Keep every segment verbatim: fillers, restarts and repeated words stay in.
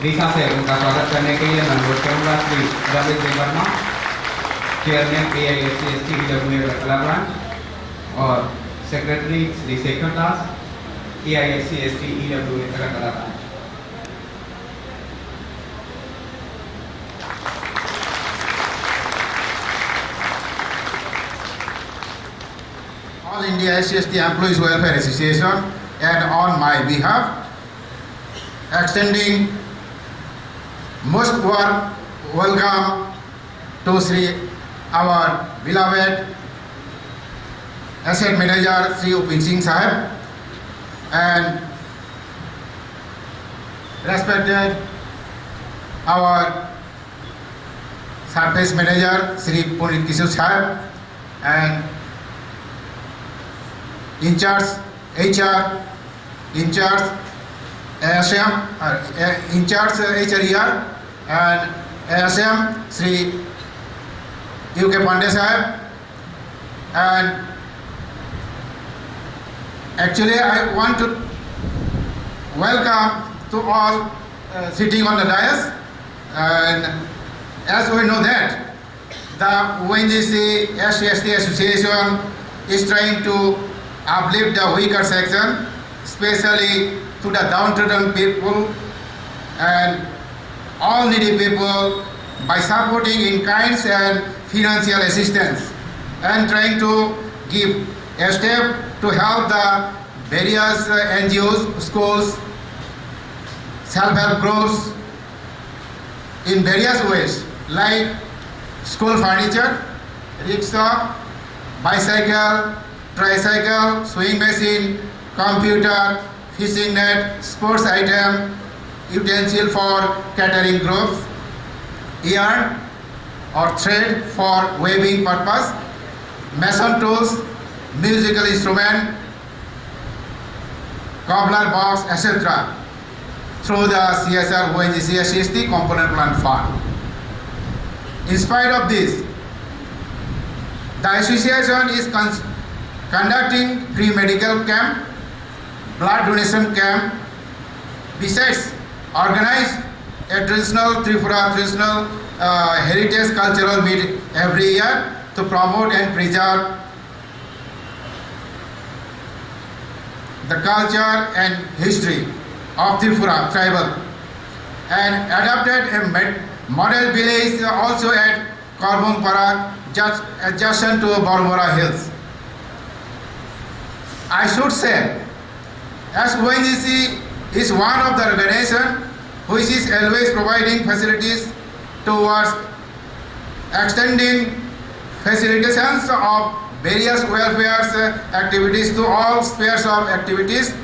रिसा से उनका स्वागत करने के लिए मैं अनुरोध करूंगा Shri Ravindra Verma, chairman A I S C S T E W A कला ब्रांच, और secretary Shri Shekhar Das, A I S C S T E W A कला branch. All India S C S T Employees Welfare Association, and on my behalf, extending most warm welcome to Sri, our beloved asset manager Sri Upin Singh Saheb and respected our surface manager Sri Punit Kishore Saheb and in charge H R, in charge A S M, uh, in charge H R E R and A S M Sri U K Pandey Saheb, and actually I want to welcome to all uh, sitting on the dais, and as we know that the O N G C S C S T Association is trying to uplift the weaker section, especially to the downtrodden people and all needy people by supporting in kinds and financial assistance and trying to give a step to help the various uh, N G Os, schools, self-help groups in various ways like school furniture, rickshaw, bicycle, tricycle, sewing machine, computer, fishing net, sports item, utensil for catering groups, yarn or thread for weaving purpose, mason tools, musical instrument, cobbler box, et cetera through the C S R O N G C S C S T component plant fund. In spite of this, the association is con- conducting free medical camp, blood donation camp, besides organize a traditional Tripura traditional uh, heritage cultural meet every year to promote and preserve the culture and history of Tripura tribal and adopted a med- model village also at Karbongpara, just adjacent to Bormora Hills. I should say, as O N G C is one of the organization which is always providing facilities towards extending facilitations of various welfare activities to all spheres of activities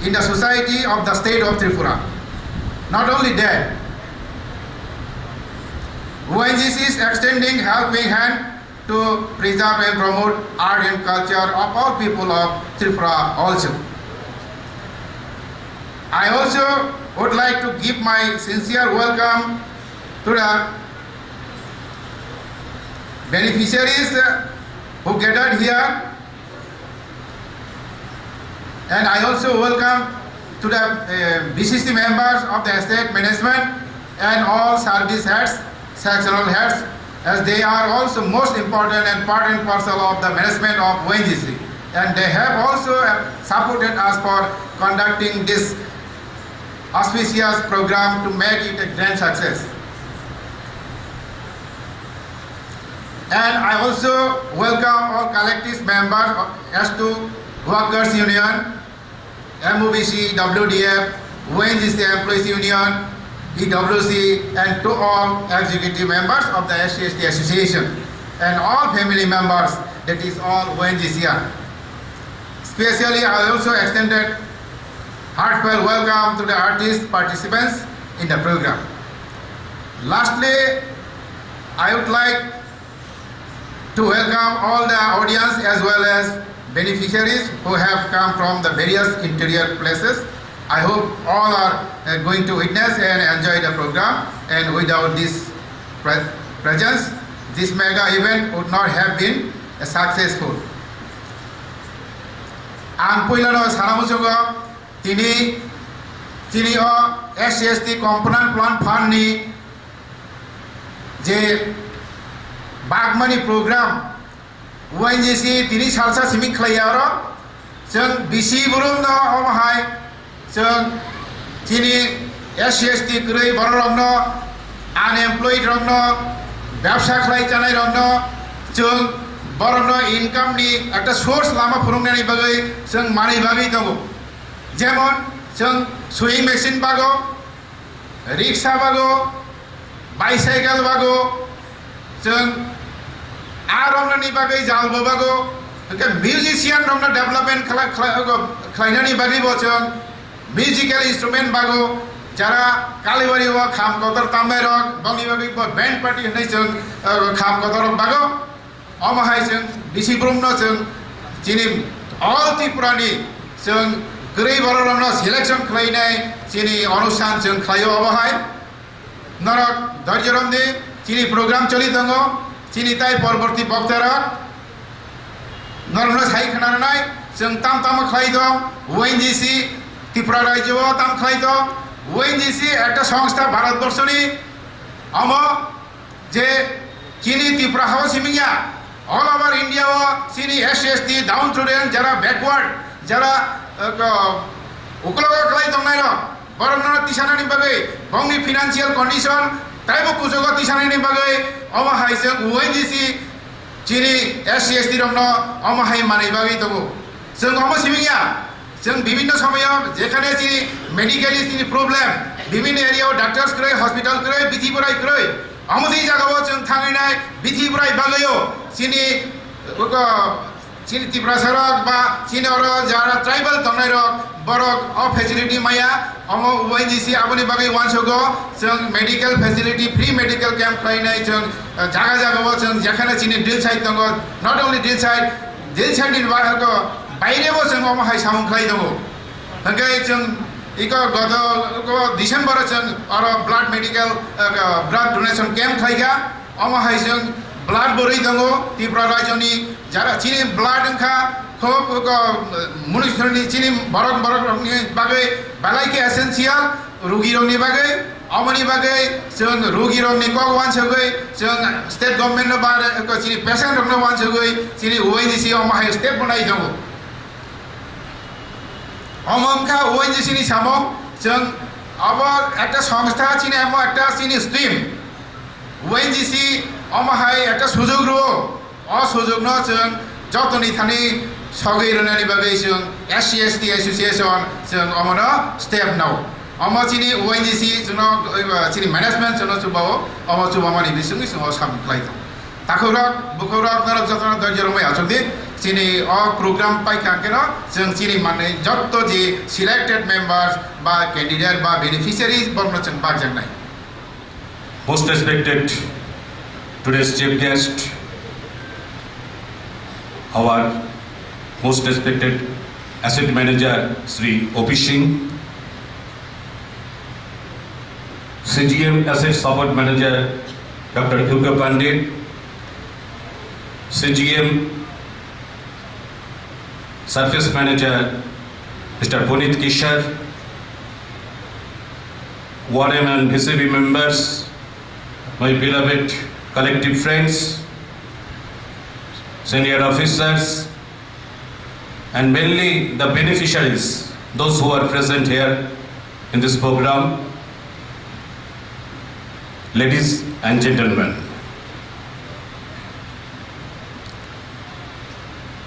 in the society of the state of Tripura. Not only that, O N G C is extending helping hand to preserve and promote art and culture of all people of Tripura also. I also would like to give my sincere welcome to the beneficiaries who gathered here, and I also welcome to the uh, B C C members of the estate management and all service heads, sectional heads, as they are also most important and part and parcel of the management of O N G C, and they have also uh, supported us for conducting this auspicious program to make it a grand success. And I also welcome all collective members of S two Workers Union, M O B C, W D F, O N G C Employees Union, E W C, and to all executive members of the S C S T Association and all family members, that is all O N G C R. Specially, I also extended heartfelt welcome to the artist participants in the program. Lastly, I would like to welcome all the audience as well as beneficiaries who have come from the various interior places. I hope all are uh, going to witness and enjoy the program, and without this pre- presence, this mega event would not have been uh, successful. Ang puilano sana muchungo tini Chini o S C S T Component Plan Fund ni je bagmani program, O N G C tini salsa simi khlaiya oro, chwng bisi borok no omo hai chwng chini S C S T kwrwi borok rok no, unemployed rok no, bebsa khlai chanai rok no, chwng borok no income ni ekta source lama phurungnani bagwi chwng manwi bagwi tongo. Jemon chwng sewing machine bago, riksa bago, bicycle bago, chwng a romnani bagwi jalbo bago, hwnkhe musician romno development khlai-, khlai-, khlainani bagwi bo chwng musical instrument bago, jara Kaliwari o kham kotor tamnai rok, bongni bagwi bo band party hwnwi chwng, uh, kham kotor rok bago. Omo hai chwng bisi borokno chwng chini all Tripura ni chwng kwrwi borok rokno selection khlainai chini onusthan chwng khlaio obo hai. Norok dhorjo romdi, chini program choli tongo, chini tai porborti bokta rok norokno sai khna rwnai chwng tam tamo khlai tong, O N G C Tripura rajyo o tam khlai tong, O N G C ekta songstha Bharat borso ni omo je chini Tripura hao simi ya, all over India o chini S C S T downtrodden, jara backward, jara, eh, ko-, uklogo kwlai tongnai rok, borok no tisanani bagwi, bongni financial condition, taibo kuchugo tisanani bagwi, omo hai chwng O N G C chini S C S T rok no omo hai manwi bagwi tongo. Chwng omo simi ya, chwng bibhinno somoyo jekhane chini medically chini problem, bibhinno area o doctors kwrwi, hospital kwrwi, bithi bwrai kwrwi, omo twi jagao chwng thangwi nai bithi bwrai bagwio chini, uh, chini Tiprasa rok ba chini oro jara tribal tongnai rok, borok o facility maya, omo O N G C aboni bagwi uansugo chwng medical facility, free medical camp khlainai chwng, uh, jaga jagao chwng jekhane chini drill site tongo, not only drill site, drill site ni bar-, ko, bairebo chwng omo hai samung khlai tongo. Hwnkhe chwng iko goto, iko December o chwng oro blood medical, eh, blood donation camp khlaikha. Omo hai chwng blood bo rwi tongo Tripura rajyoni jara chini blood wngkha khub iko muniswrni chini borok borok rokni bagwi belai khe essential rugi rokni bagwi. Omoni bagwi chwng rugi rokni kok uansugwi chwng state government no ba chini patient rokno uansugwi chini O N G C omo hai step bo nai tongo. Omo wngkha O N G C ni samung, chwng abo ekta songstha chini amo ekta chini scheme. O N G C omo hai ekta sujug rwo, o sujugno chwng jotoni thani sogwi rwnani bagwi chwng S C S T Association chwng omono step nao. Omo chini O N G C chwngno, eh, chini management chwngno chubao, omo chubamani bisingwi chwngno samung khlai tongo. Takhukrok, bukhukrok, norok jotono doijorok bai achukdi. Chini o program paikha keno, chwng chini manwi jotto je selected members ba candidate ba beneficiaries, borokno chwng bakjaknai. Most respected today's chief guest, our most respected asset manager Shri O P Singh, C G M Asset Support Manager Doctor U K Pandit, C G M Surface Manager Mister Puneet Kishore, warden and V C B members, my beloved collective friends, senior officers, and mainly the beneficiaries, those who are present here in this program, ladies and gentlemen.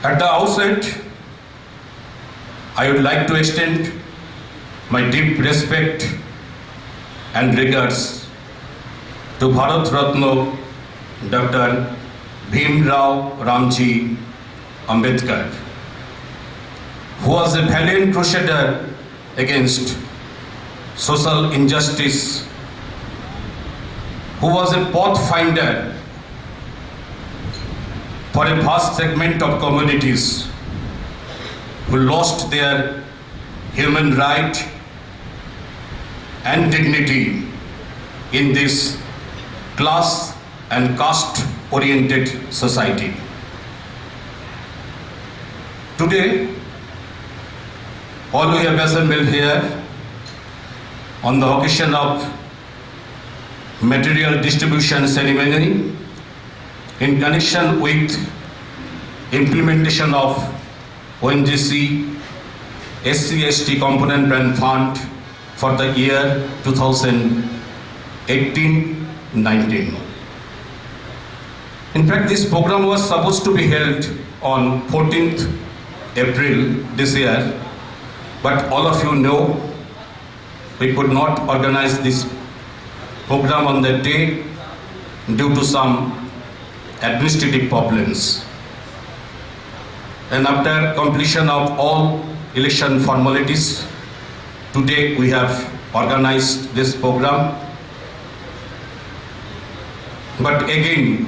At the outset, I would like to extend my deep respect and regards to Bharat Ratna Doctor Bhim Rao Ramji Ambedkar, who was a valiant crusader against social injustice, who was a pathfinder for a vast segment of communities who lost their human right and dignity in this class and caste oriented society. Today, all we have assembled here On the occasion of material distribution ceremony in connection with implementation of O N G C S C S T Component Plan Fund for the year two thousand eighteen nineteen. In fact, this program was supposed to be held on fourteenth April this year, but all of you know we could not organize this program on that day due to some administrative problems. And after completion of all election formalities, today we have organized this program. But again,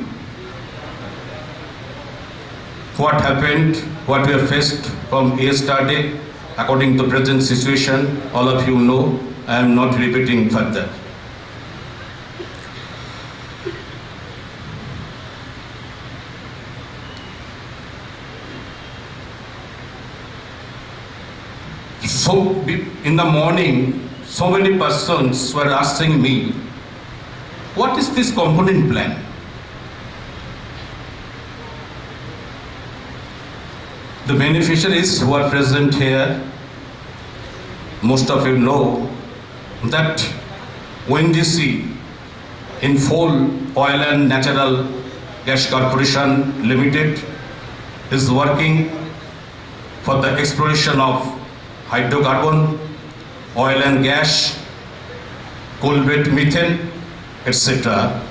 what happened, what we have faced from yesterday, according to present situation, all of you know, I am not repeating further. So, be-, in the morning, so many persons were asking me, "What is this component plan?" The beneficiaries who are present here, most of you know that O N G C, in full, Oil and Natural Gas Corporation Limited, is working for the exploration of hydrocarbon, oil and gas, coal bed methane, et cetera.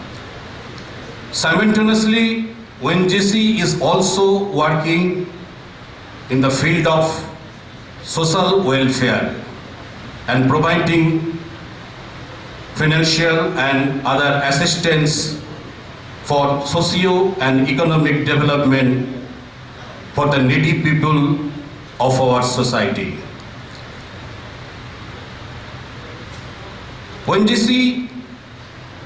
Simultaneously, O N G C is also working in the field of social welfare and providing financial and other assistance for socio and economic development for the needy people of our society. O N G C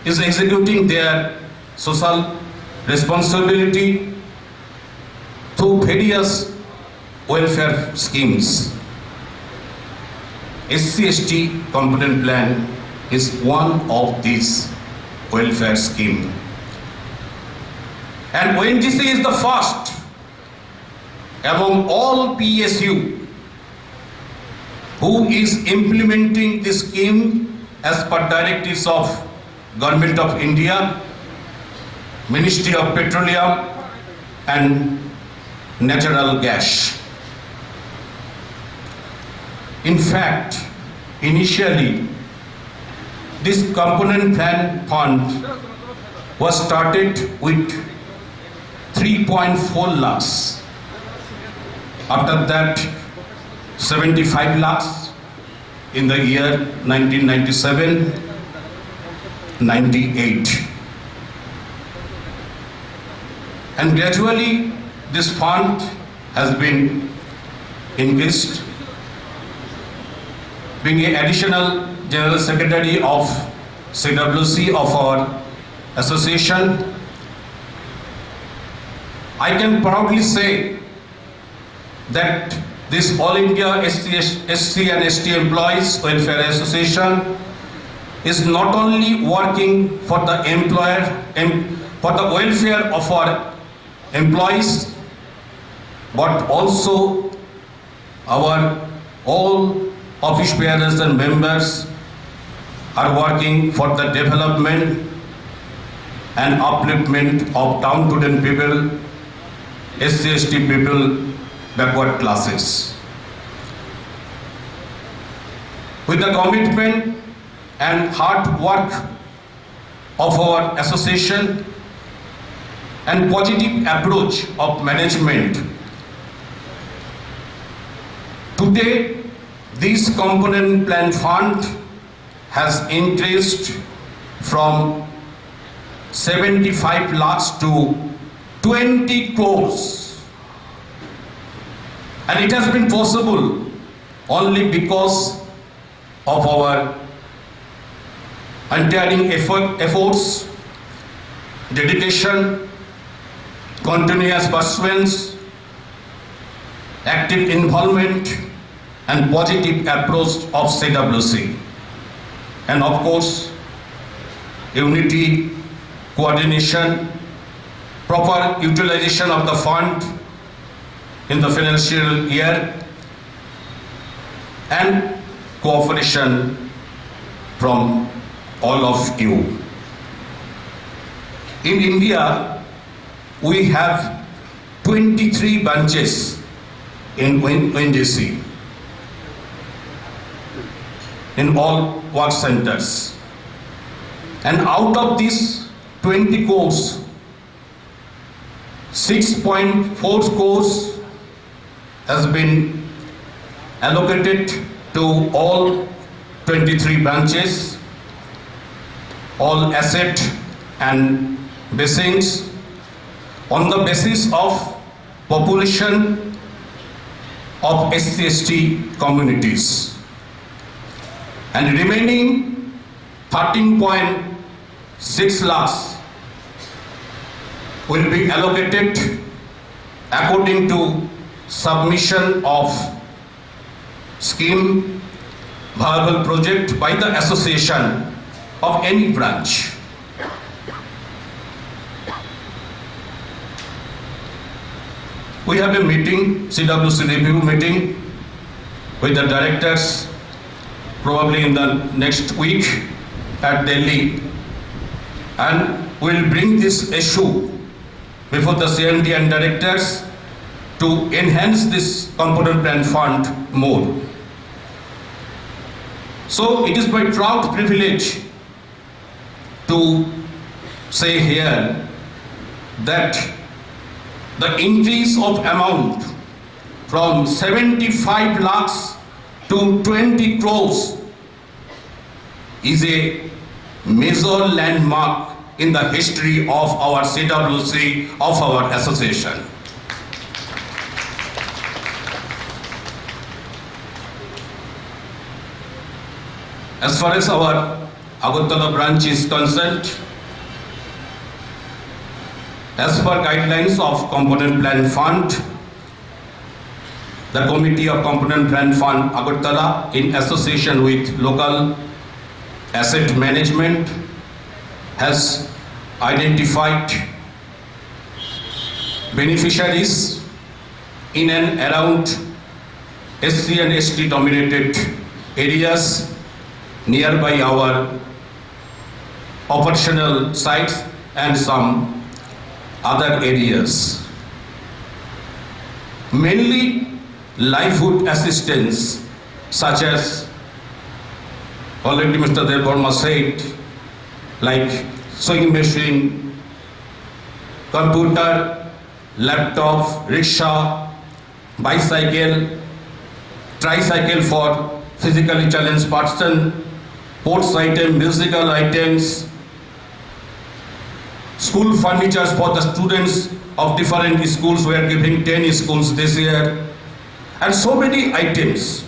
is executing their social responsibility through various welfare schemes. S C S T component plan is one of these welfare scheme. And O N G C is the first among all P S U who is implementing this scheme as per directives of Government of India, Ministry of Petroleum and Natural Gas. In fact, initially, this component plan fund was started with three point four lakhs. After that, seventy-five lakhs in the year nineteen ninety-seven ninety-eight. And gradually, this fund has been increased. Being a additional General Secretary of C W C of our association, I can proudly say that this All India S C, S C and S T Employees Welfare Association is not only working for the employer, em-, for the welfare of our employees, but also our all office bearers and members are working for the development and upliftment of downtrodden people, S C S T people, backward classes. With the commitment and hard work of our association and positive approach of management, today this component plan fund has increased from seventy-five lakhs to twenty crores. And it has been possible only because of our untiring effort, efforts, dedication, continuous pursuance, active involvement, and positive approach of C W C. And of course, unity, coordination, proper utilization of the fund in the financial year, and cooperation from all of you. In India, we have twenty-three branches in O N G C, in all work centers. And out of these twenty crores, six point four crores has been allocated to all twenty-three branches, all asset and basins on the basis of population of S C S T communities, and remaining thirteen point six lakhs will be allocated according to submission of scheme viable project by the association of any branch. We have a meeting, C W C review meeting with the directors probably in the next week at Delhi, and we'll bring this issue before the C M D and directors to enhance this component plan fund more. So it is my proud privilege to say here that the increase of amount from seventy-five lakhs to twenty crores is a major landmark in the history of our C W C, of our association. As far as our Agartala branch is concerned, as per guidelines of Component Plan Fund, the Committee of Component Plan Fund Agartala, in association with local asset management, has identified beneficiaries in and around S C and S T dominated areas nearby our operational sites and some other areas. Mainly livelihood assistance, such as already Mister Debbarma said, like sewing machine, computer, laptop, rickshaw, bicycle, tricycle for physically challenged person, sports item, musical items, school furnitures for the students of different schools. We are giving ten schools this year, and so many items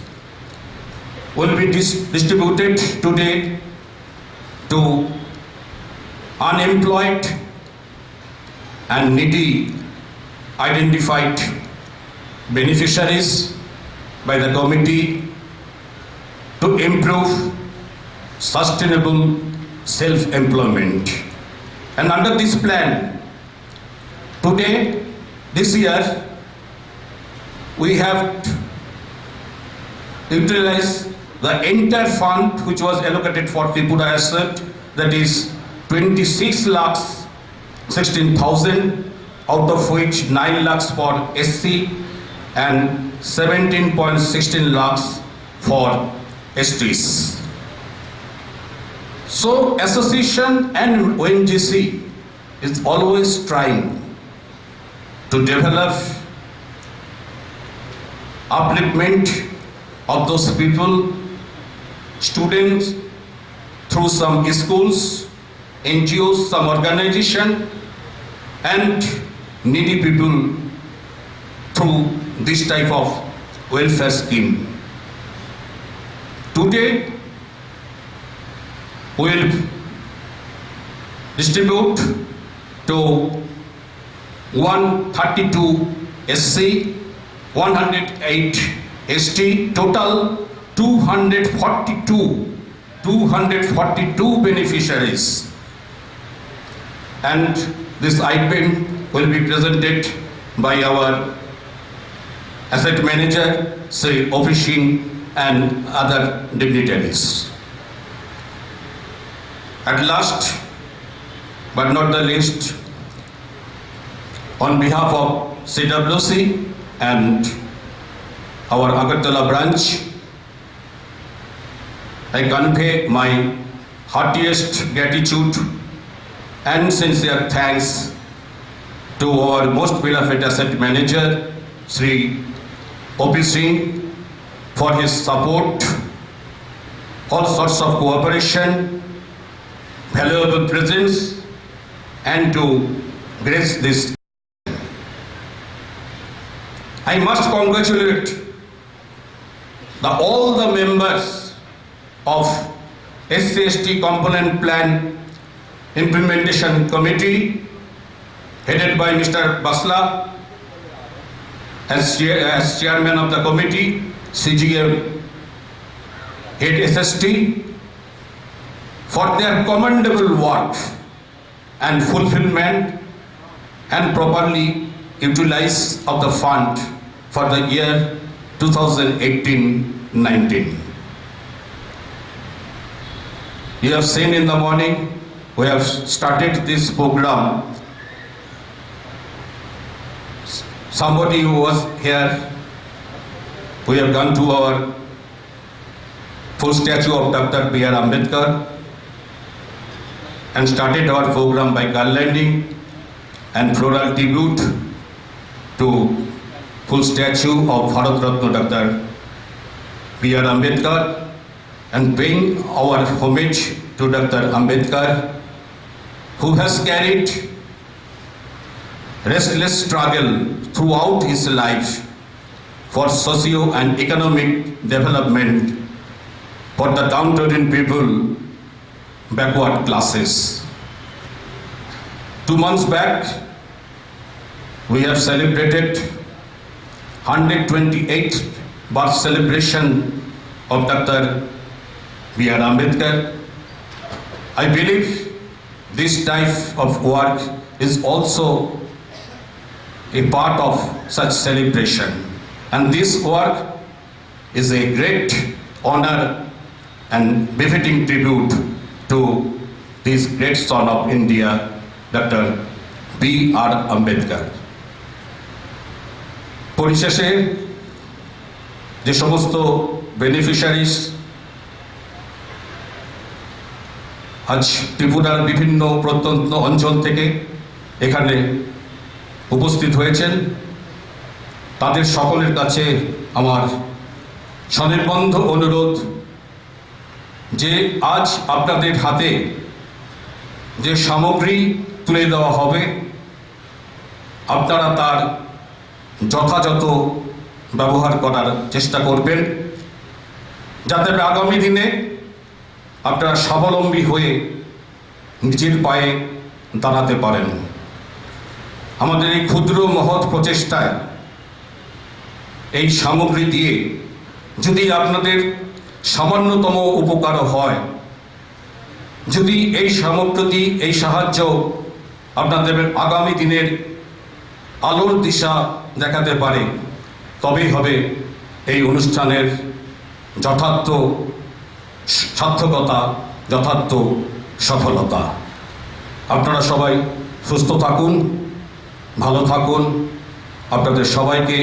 will be dis-, distributed today to unemployed and needy identified beneficiaries by the committee to improve sustainable self-employment. And under this plan, today, this year, we have utilized the entire fund which was allocated for Tripura asset, that is twenty-six lakhs sixteen thousand, out of which nine lakhs for S C and seventeen point sixteen lakhs for S Ts. So association and O N G C is always trying to develop upliftment of those people, students, through some schools, N G Os, some organization, and needy people through this type of welfare scheme. Today, we will distribute to one thirty-two S C, one hundred eight S T, total two hundred forty-two two hundred forty-two beneficiaries. And this item will be presented by our asset manager, Sri Ofi Singh, and other dignitaries. At last, but not the least, on behalf of C W C and our Agartala branch, I convey my heartiest gratitude and sincere thanks to our most beloved asset manager, Sri Ofi Singh, for his support, all sorts of cooperation, valuable presence, and to grace this. I must congratulate the, all the members of S C S T Component Plan Implementation Committee, headed by Mister Basla, as chair, as chairman of the committee, C G M, head S S T, for their commendable work and fulfillment and properly utilize of the fund for the year two thousand eighteen nineteen. You have seen in the morning, we have started this program. Somebody who was here, we have gone to our full statue of Doctor B R Ambedkar and started our program by garlanding and floral tribute to full statue of Bharat Ratna Doctor B R Ambedkar and paying our homage to Doctor Ambedkar, who has carried restless struggle throughout his life for socio and economic development for the downtrodden people, backward classes. Two months back, we have celebrated hundred twenty-eighth birth celebration of Doctor B R Ambedkar. I believe this type of work is also a part of such celebration, and this work is a great honor and befitting tribute to this great son of India, Doctor B R Ambedkar. পরিশেষে যে সমস্ত বেনিফিশিয়ারিজ আজ ত্রিপুরার বিভিন্ন প্রত্যন্ত অঞ্চল থেকে এখানে উপস্থিত হয়েছেন, তাদের সকলের কাছে আমার সনির্বন্ধ অনুরোধ যে আজ আপনাদের হাতে যে সামগ্রী তুলে দেওয়া হবে, আপনারা তার যথাযথ ব্যবহার করার চেষ্টা করবেন, যাতে আগামী দিনে আপনারা স্বাবলম্বী হয়ে নিজের পায়ে দাঁড়াতে পারেন। আমাদের এই ক্ষুদ্র মহৎ প্রচেষ্টায় এই সামগ্রী দিয়ে যদি আপনাদের সামান্যতম উপকারও হয়, যদি এই সামগ্রী, এই সাহায্য আপনাদের আগামী দিনের আলোর দিশা দেখাতে পারে, তবেই হবে এই অনুষ্ঠানের যথার্থ সার্থকতা, যথার্থ সফলতা। আপনারা সবাই সুস্থ থাকুন, ভালো থাকুন। আপনাদের সবাইকে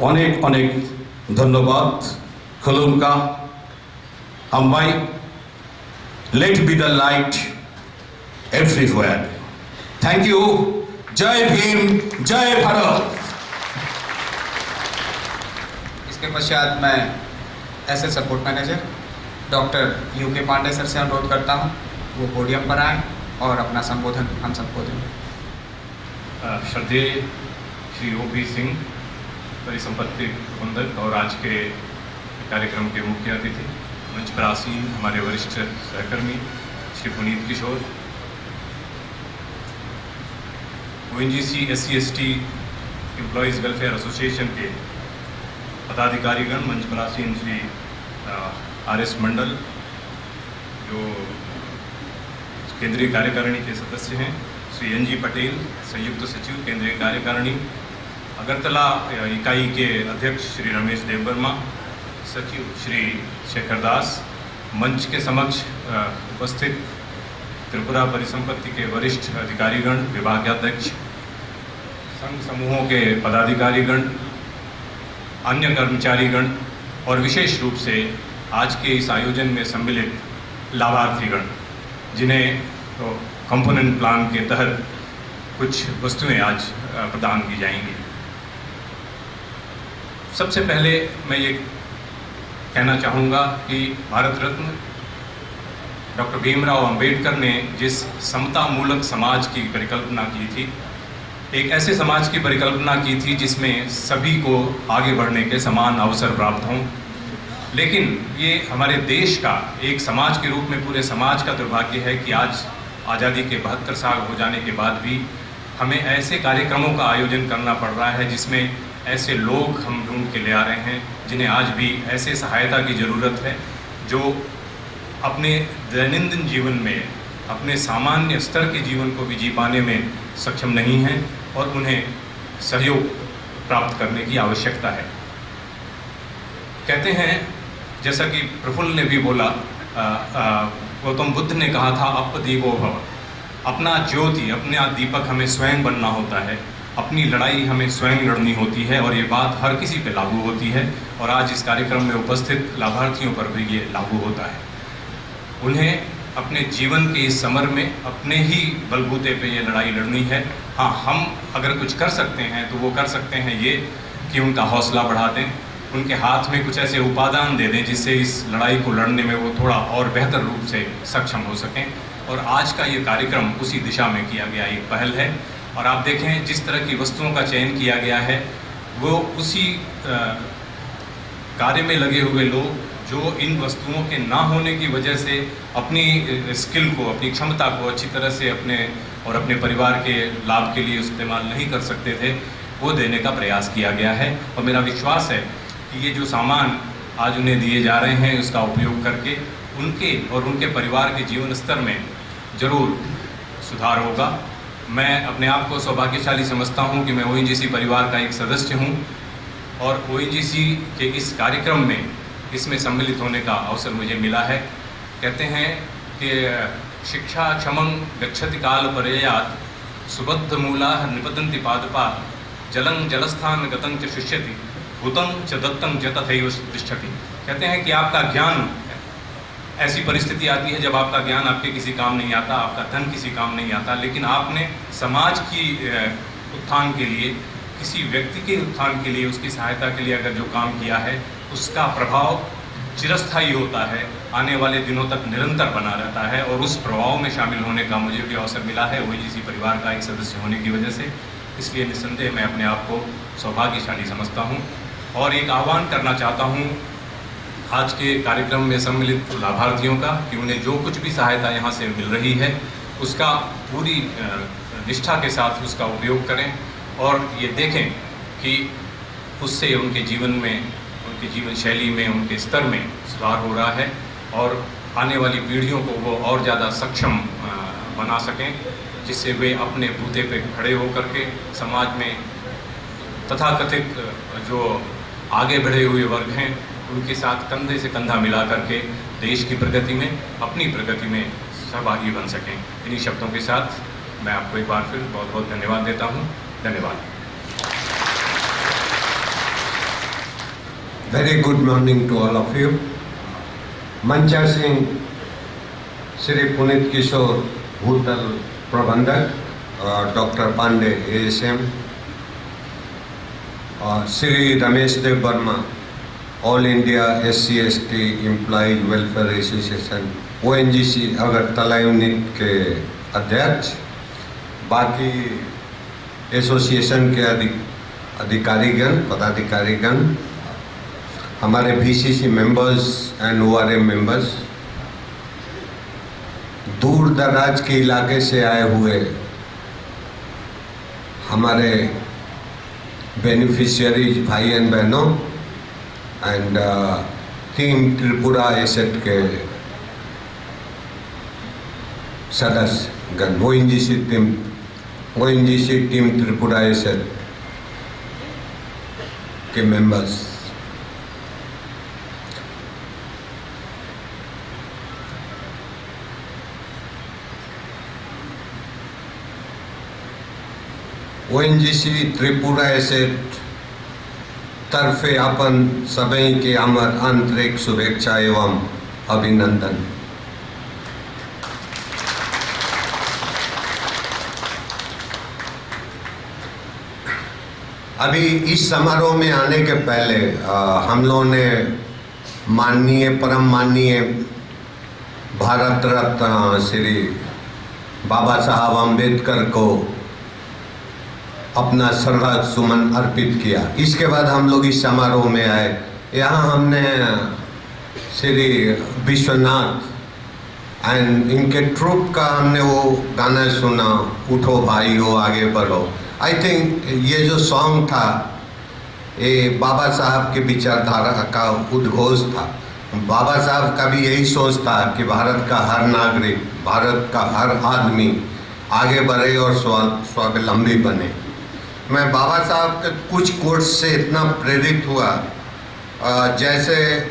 অনেক অনেক ধন্যবাদ। Khulumkha, Hambai, let be the light everywhere. Thank you. Jai Bhim, Jai Bharat. इसके पश्चात मैं SL support manager doctor U K Pandey सर से अनुरोध करता हूँ, वो पोडियम पर आए और अपना संबोधन हम सबको दें। अ, श्रद्धेय श्री ओपी सिंह, परिसंपत्ति प्रबंधक और आज के कार्यक्रम के मुख्य अतिथि, मंच पर आसीन हमारे वरिष्ठ सहकर्मी Shri Puneet Kishore, ONGC SC ST employees welfare association के पदाधिकारीगण, मंच पर आसीन श्री, अ, आरएस मंडल, जो केंद्रीय कार्यकारिणी के सदस्य हैं, श्री एन जी पटेल, संयुक्त सचिव केंद्रीय कार्यकारिणी, अगरतला, अ, इकाई के अध्यक्ष श्री रमेश देववर्मा, सचिव श्री शेखर दास, मंच के समक्ष, अ, उपस्थित त्रिपुरा परिसंपत्ति के वरिष्ठ अधिकारीगण, विभागाध्यक्ष, संघ समूहों के पदाधिकारीगण, अन्य कर्मचारीगण और विशेष रूप से आज के इस आयोजन में सम्मिलित लाभार्थीगण, जिन्हें, अ, कंपोनेंट प्लान के तहत कुछ वस्तुएं आज, अ, प्रदान की जाएंगी। सबसे पहले मैं ये कहना चाहूँगा कि भारत रत्न डॉक्टर भीमराव अंबेडकर ने जिस समतामूलक समाज की परिकल्पना की थी, एक ऐसे समाज की परिकल्पना की थी जिसमें सभी को आगे बढ़ने के समान अवसर प्राप्त हों। लेकिन ये हमारे देश का एक समाज के रूप में पूरे समाज का दुर्भाग्य है कि आज आज़ादी के बहत्तर साल हो जाने के बाद भी हमें ऐसे कार्यक्रमों का आयोजन करना पड़ रहा है जिसमें ऐसे लोग हम ढूंढ के ले आ रहे हैं जिन्हें आज भी ऐसे सहायता की ज़रूरत है, जो अपने दैनंदिन जीवन में अपने सामान्य स्तर के जीवन को भी जी पाने में सक्षम नहीं हैं और उन्हें सहयोग प्राप्त करने की आवश्यकता है। कहते हैं, जैसा कि प्रफुल्ल ने भी बोला, अ, अ, गौतम बुद्ध ने कहा था, "अप्प दीपो भव।" अपना ज्योति, अपना दीपक हमें स्वयं बनना होता है, अपनी लड़ाई हमें स्वयं लड़नी होती है और ये बात हर किसी पे लागू होती है और आज इस कार्यक्रम में उपस्थित लाभार्थियों पर भी ये लागू होता है। उन्हें अपने जीवन के इस समर में अपने ही बलबूते पे ये लड़ाई लड़नी है। हाँ, हम अगर कुछ कर सकते हैं तो वो कर सकते हैं ये कि उनका हौसला बढ़ा दें, उनके हाथ में कुछ ऐसे उपादान दे दें जिससे इस लड़ाई को लड़ने में वो थोड़ा और बेहतर रूप से सक्षम हो सकें। और आज का ये कार्यक्रम उसी दिशा में किया गया एक पहल है। और आप देखें, जिस तरह की वस्तुओं का चयन किया गया है, वो उसी, अ, कार्य में लगे हुए लोग जो इन वस्तुओं के ना होने की वजह से अपनी, अ, स्किल को, अपनी क्षमता को अच्छी तरह से अपने और अपने परिवार के लाभ के लिए इस्तेमाल नहीं कर सकते थे, वो देने का प्रयास किया गया है। और मेरा विश्वास है कि ये जो सामान आज उन्हें दिए जा रहे हैं, उसका उपयोग करके उनके और उनके परिवार के जीवन स्तर में जरूर सुधार होगा। मैं अपने आप को सौभाग्यशाली समझता हूँ कि मैं ओएनजीसी परिवार का एक सदस्य हूँ और ओएनजीसी के इस कार्यक्रम में, इसमें सम्मिलित होने का अवसर मुझे मिला है। कहते हैं कि शिक्षा क्षमं गच्छति काल पर्ययात सुबद्ध मूला निपतंति पादपा जलं जलस्थान गतं च शुष्यति हुतं च दत्तं च तथैव तिष्ठति। कहते हैं कि आपका ज्ञान ऐसी परिस्थिति आती है जब आपका ज्ञान आपके किसी काम नहीं आता, आपका धन किसी काम नहीं आता, लेकिन आपने समाज की, अ, उत्थान के लिए, किसी व्यक्ति के उत्थान के लिए, उसकी सहायता के लिए अगर जो काम किया है, उसका प्रभाव चिरस्थायी होता है, आने वाले दिनों तक निरंतर बना रहता है। और उस प्रभाव में शामिल होने का मुझे भी अवसर मिला है, ओएनजीसी परिवार का एक सदस्य होने की वजह से। इसलिए निस्संदेह मैं अपने आप को सौभाग्यशाली समझता हूँ और एक आह्वान करना चाहता हूँ आज के कार्यक्रम में सम्मिलित लाभार्थियों का कि उन्हें जो कुछ भी सहायता यहाँ से मिल रही है, उसका पूरी, अ, निष्ठा के साथ उसका उपयोग करें और ये देखें कि उससे उनके जीवन में, उनकी जीवन शैली में, उनके स्तर में सुधार हो रहा है और आने वाली पीढ़ियों को वो और ज़्यादा सक्षम, अ, बना सकें, जिससे वे अपने बूते पे खड़े होकर के समाज में तथाकथित, अ, जो आगे बढ़े हुए वर्ग हैं, उनके साथ कंधे से कंधा मिला करके देश की प्रगति में, अपनी प्रगति में सहभागी बन सकें। इन्हीं शब्दों के साथ मैं आपको एक बार फिर बहुत-बहुत धन्यवाद देता हूँ। धन्यवाद। Very good morning to all of you. मंचा सिंह, श्री पुनीत किशोर, होटल प्रबंधक, uh, doctor Pandey, ASM, uh, Shri Ramesh Dev Verma, all India SC ST employees welfare association, ONGC Agartala unit के अध्यक्ष, बाकी एसोसिएशन के अधि-, अधिकारीगण, पदाधिकारीगण, हमारे VCC members and ORM members, दूर दराज के इलाके से आए हुए हमारे बेनिफिशियरीज भाई एंड बहनों, एंड टीम त्रिपुरा एसेट के सदस्यगण, ONGC team, ONGC team Tripura asset के मेंबर्स। ओएनजीसी त्रिपुरा एसेट तर्फे अपन सबै के हमर आन्तरिक शुभेच्छा एवं अभिनन्दन। अभी इस समारोह में आने के पहले, अ, हम लोगों ने माननीय, परम माननीय भारत रत्न श्री बाबा साहब अम्बेडकर को अपना श्रद्धा सुमन अर्पित किया। इसके बाद हम लोग इस समारोह में आए। यहाँ हमने श्री विश्वनाथ and इनके ट्रूप का हमने वो गाना सुना, उठो भाई हो आगे बढ़ो। आई थिंक ये जो सॉन्ग था, ये बाबा साहब के विचारधारा का उद्घोष था। बाबा साहब का भी यही सोच था कि भारत का हर नागरिक, भारत का हर आदमी आगे बढ़े और स्वा-, स्वावलंबी बने। मैं बाबा साहब के कुछ कोट्स से इतना प्रेरित हुआ, अ, जैसे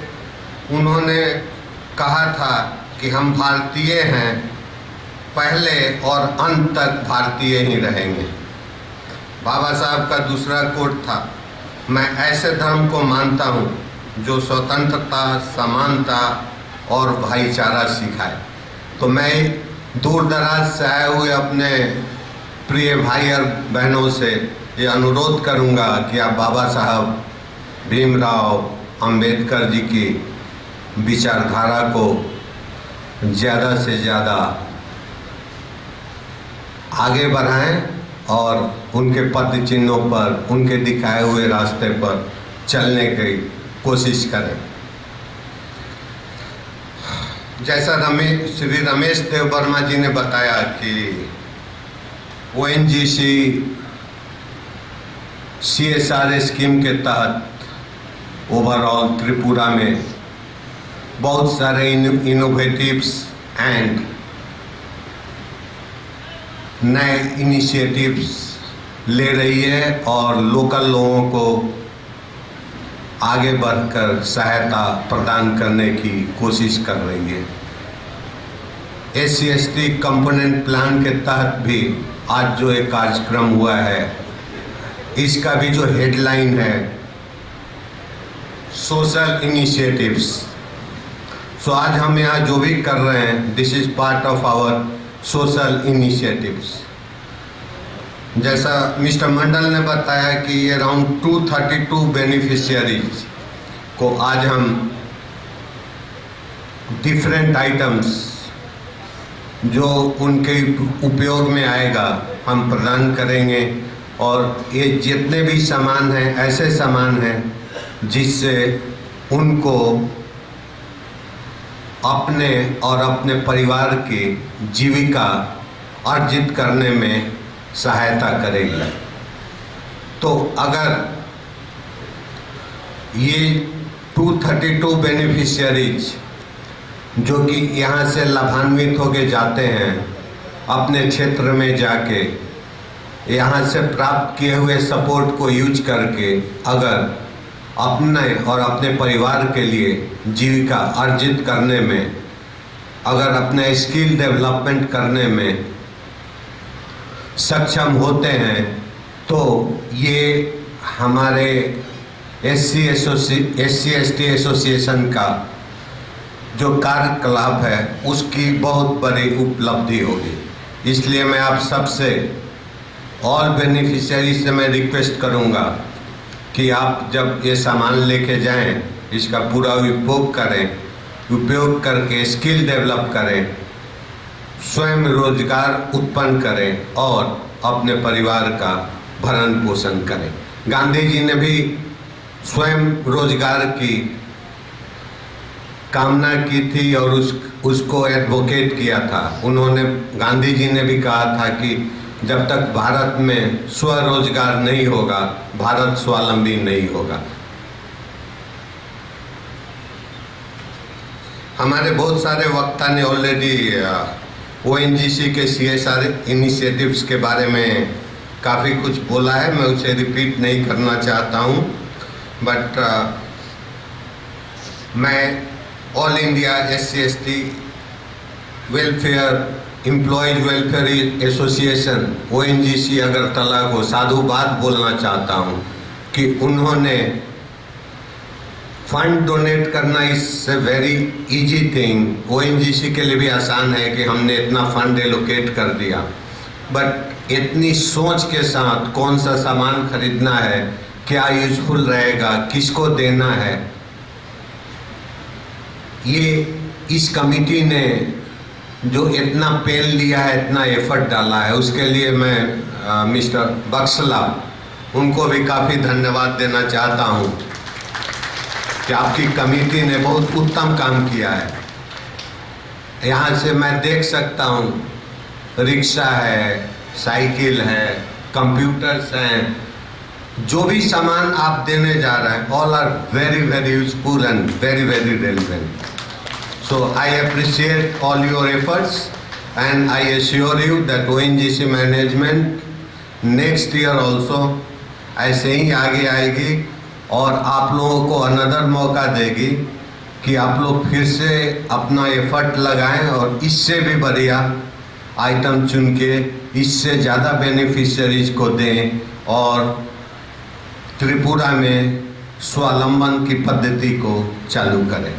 उन्होंने कहा था कि हम भारतीय हैं, पहले और अंत तक भारतीय ही रहेंगे। बाबा साहब का दूसरा कोट था, "मैं ऐसे धर्म को मानता हूँ जो स्वतंत्रता, समानता और भाईचारा सिखाए।" तो मैं दूर दराज से आए हुए अपने प्रिय भाई और बहनों से ये अनुरोध करूँगा कि आप बाबा साहब भीमराव अंबेडकर जी की विचारधारा को ज़्यादा से ज़्यादा आगे बढ़ाएं और उनके पद चिन्हों पर, उनके दिखाए हुए रास्ते पर चलने की कोशिश करें। जैसा रमे-, श्री रमेश देव वर्मा जी ने बताया कि ओएनजीसी सीएसआर स्कीम के तहत ओवरऑल त्रिपुरा में बहुत सारे इन-, इनोवेटिव्स एंड नए इनिशिएटिव्स ले रही है और लोकल लोगों को आगे बढ़कर सहायता प्रदान करने की कोशिश कर रही है। एससी एसटी कंपोनेंट प्लान के तहत भी आज जो एक कार्यक्रम हुआ है, इसका भी जो हेडलाइन है सोशल इनिशिएटिव्स। सो आज हम यहाँ जो भी कर रहे हैं, this is part of our social initiatives। जैसा मिस्टर मंडल ने बताया कि around two thirty two beneficiaries को आज हम डिफरेंट आइटम्स जो उनके उपयोग में आएगा, हम प्रदान करेंगे। और ये जितने भी सामान हैं, ऐसे सामान हैं जिससे उनको अपने और अपने परिवार की जीविका अर्जित करने में सहायता करेगी। तो अगर ये टू थर्टी टू बेनिफिशियरीज जो कि यहाँ से लाभान्वित होके जाते हैं, अपने क्षेत्र में जाके यहाँ से प्राप्त किए हुए सपोर्ट को यूज़ करके अगर अपने और अपने परिवार के लिए जीविका अर्जित करने में, अगर अपने स्किल डेवलपमेंट करने में सक्षम होते हैं, तो ये हमारे एससी एसोसी-, एससी एसटी एसोसिएशन का जो कार्यकलाप है, उसकी बहुत बड़ी उपलब्धि होगी। इसलिए मैं आप सबसे, ऑल बेनिफिशियरी से मैं रिक्वेस्ट करूँगा कि आप जब ये सामान लेके जाएं, इसका पूरा उपभोग करें, उपयोग करके स्किल डेवलप करें, स्वयं रोजगार उत्पन्न करें और अपने परिवार का भरण पोषण करें। गांधी जी ने भी स्वयं रोजगार की कामना की थी और उस, उसको एडवोकेट किया था। उन्होंने, गांधी जी ने भी कहा था कि जब तक भारत में स्वरोजगार नहीं होगा, भारत स्वावलंबी नहीं होगा। हमारे बहुत सारे वक्ता ने ऑलरेडी, अ, ओएनजीसी के सीएसआर इनिशिएटिव्स के बारे में काफ़ी कुछ बोला है, मैं उसे रिपीट नहीं करना चाहता हूँ, बट मैं all India SC ST welfare, employees welfare association, ONGC Agartala को साधुवाद बोलना चाहता हूँ कि उन्होंने फंड डोनेट करना is a very easy thing। ONGC के लिए भी आसान है कि हमने इतना फंड एलोकेट कर दिया, बट इतनी सोच के साथ कौन सा सामान खरीदना है, क्या यूजफुल रहेगा, किसको देना है, ये इस कमिटी ने जो इतना पेन लिया है, इतना एफर्ट डाला है, उसके लिए मैं, अ, मिस्टर बक्सला, उनको भी काफ़ी धन्यवाद देना चाहता हूँ कि आपकी कमेटी ने बहुत उत्तम काम किया है। यहाँ से मैं देख सकता हूँ, रिक्शा है, साइकिल है, कंप्यूटर्स हैं, जो भी सामान आप देने जा रहे हैं, all are very, very useful and very, very relevant। So I appreciate all your efforts and I assure you that ONGC management next year also ऐसे ही आगे आएगी और आप लोगों को अनदर मौका देगी कि आप लोग फिर से अपना एफर्ट लगाएं और इससे भी बढ़िया आइटम चुन के इससे ज़्यादा बेनिफिशियरीज को दें और त्रिपुरा में स्वावलंबन की पद्धति को चालू करें।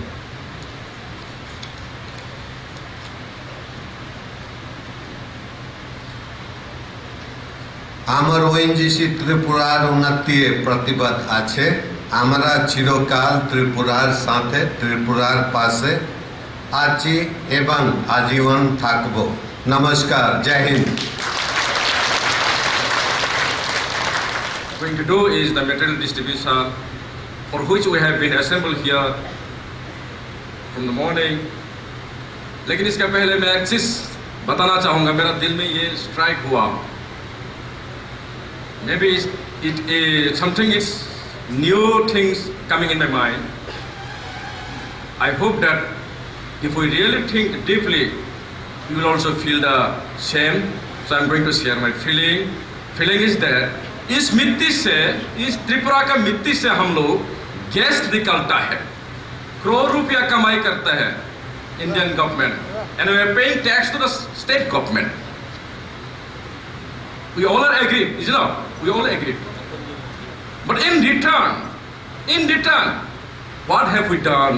আমার ওএনজিসি ত্রিপুরার উন্নতিতে প্রতিবাদ আছে। আমরা চিরকাল ত্রিপুরার সাথে, ত্রিপুরার পাশে আছি এবং আজীবন থাকব। নমস্কার, জয় Hind. Going to do is the material distribution for which we have been assembled here from the morning। लेकिन इसका पहले मैं एक चीज बताना चाहूंगा, मेरा दिल में ये स्ट्राइक हुआ। Maybe it, it, eh, something is new things coming in my mind। I hope that if we really think deeply, you will also feel the same। So I'm going to share my feeling। Feeling is that इस मिट्टी से, इस त्रिपुरा का मिट्टी से हम लोग गैस निकलता है, करोड़ रुपया कमाई करता है Indian government, and we are paying tax to the state government। We all are agree, is it not? We all agree। But in return, in return, what have we done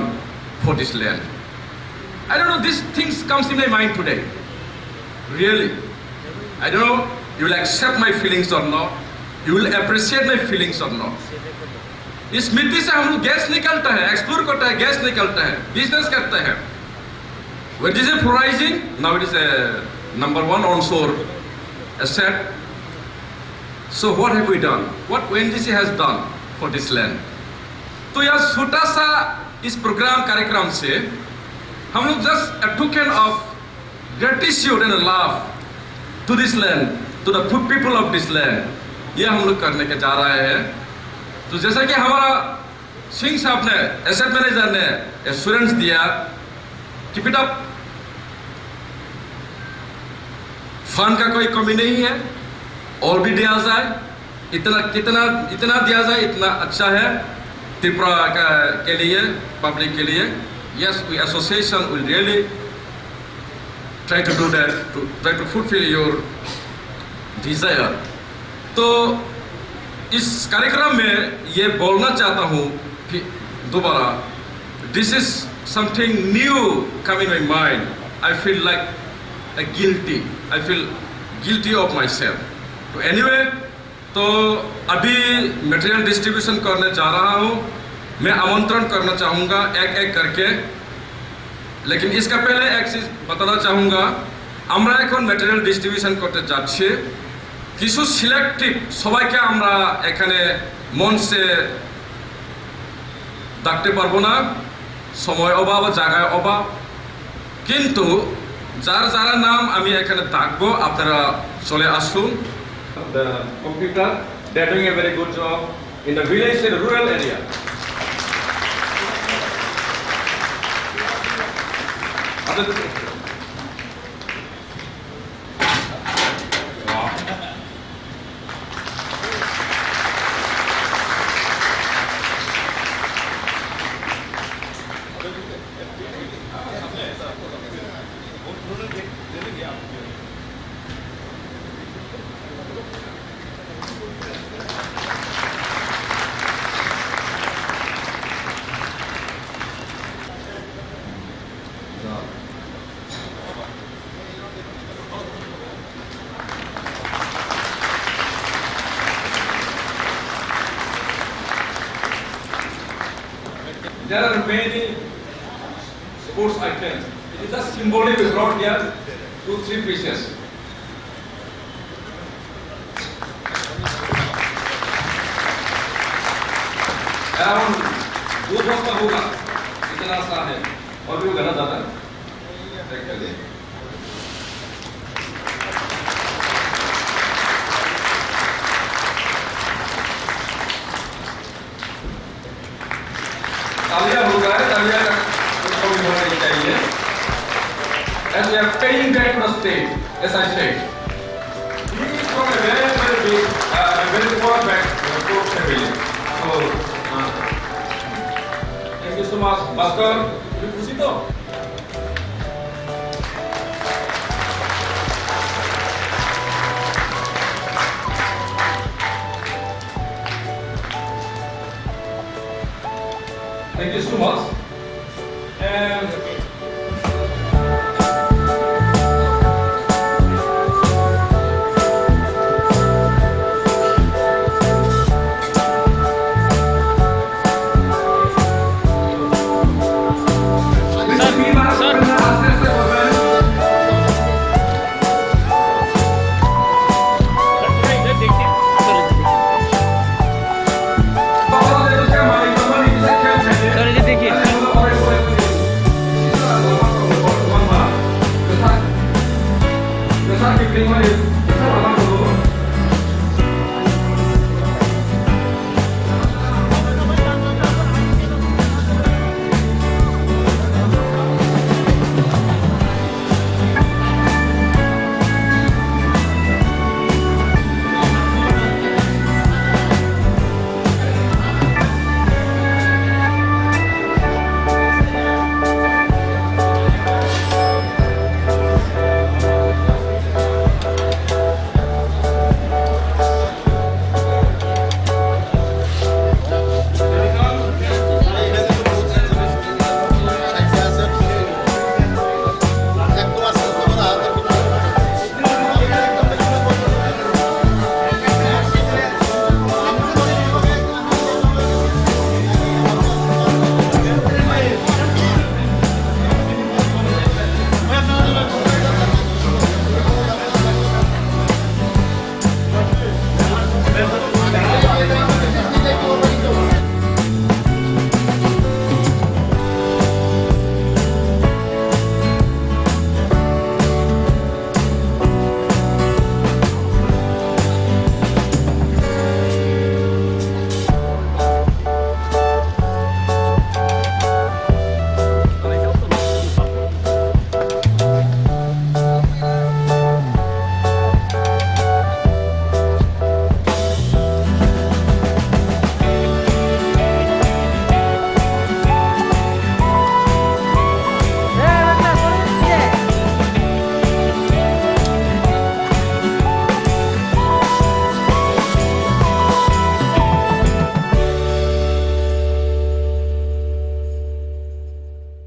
for this land? I don't know, these things comes in my mind today। Really, I don't know, you will accept my feelings or not, you will appreciate my feelings or not। इस मिट्टी से हम लोग गैस निकलता है, एक्सप्लोर करता है, गैस निकलता है, बिजनेस करता है। When this is rising, now it is a number one onshore asset। So what have we done? What ONGC has done for this land? तो यह छोटा सा इस प्रोग्राम, कार्यक्रम से हम लोग just a token of gratitude and love to this land, to the people of this land, ये हम लोग करने के जा रहे हैं। तो जैसा कि हमारा सिंह साहब ने, एसेट मैनेजर ने एश्योरेंस दिया, keep it up। फंड का कोई कमी नहीं है, और भी दिया जाए। इतना, कितना, इतना दिया जाए, इतना अच्छा है त्रिपुरा का, के लिए, पब्लिक के लिए। Yes, we association will really try to do that, to try to fulfill your desire। तो इस कार्यक्रम में ये बोलना चाहता हूँ फिर दोबारा, this is something new come in my mind। I feel like a guilty, I feel guilty of myself। तो एनीवे, तो अभी मटेरियल डिस्ट्रीब्यूशन करने जा रहा हूँ। मैं आमंत्रण करना चाहूँगा एक एक करके, लेकिन इसका पहले एक चीज़ बताना चाहूँगा। আমরা এখন ম্যাটেরিয়াল ডিস্ট্রিবিউশন করতে যাচ্ছি। কিছু সিলেক্টিভ, সবাইকে আমরা এখানে মঞ্চে ডাকতে পারবো না, সময় অভাব, জায়গার অভাব। কিন্তু যার যারা নাম আমি এখানে ডাকবো, আপনারা চলে আসুন। The computer, they are doing a very good job in the village and rural area। আপনাদের There are many sports items. It is just symbolic, we brought here two, three pieces. Around दो बस्ता होगा, इतना सा है। और भी होगा ना ज़्यादा? तालियां हो जाए, तालियां का कभी होना नहीं चाहिए। And we are paying back to the state, as I said. This is a very, very big, uh, a very poor back, uh, poor family. So, uh, thank you so much. Bhaskar, you खुशी तो? Thank you so much. And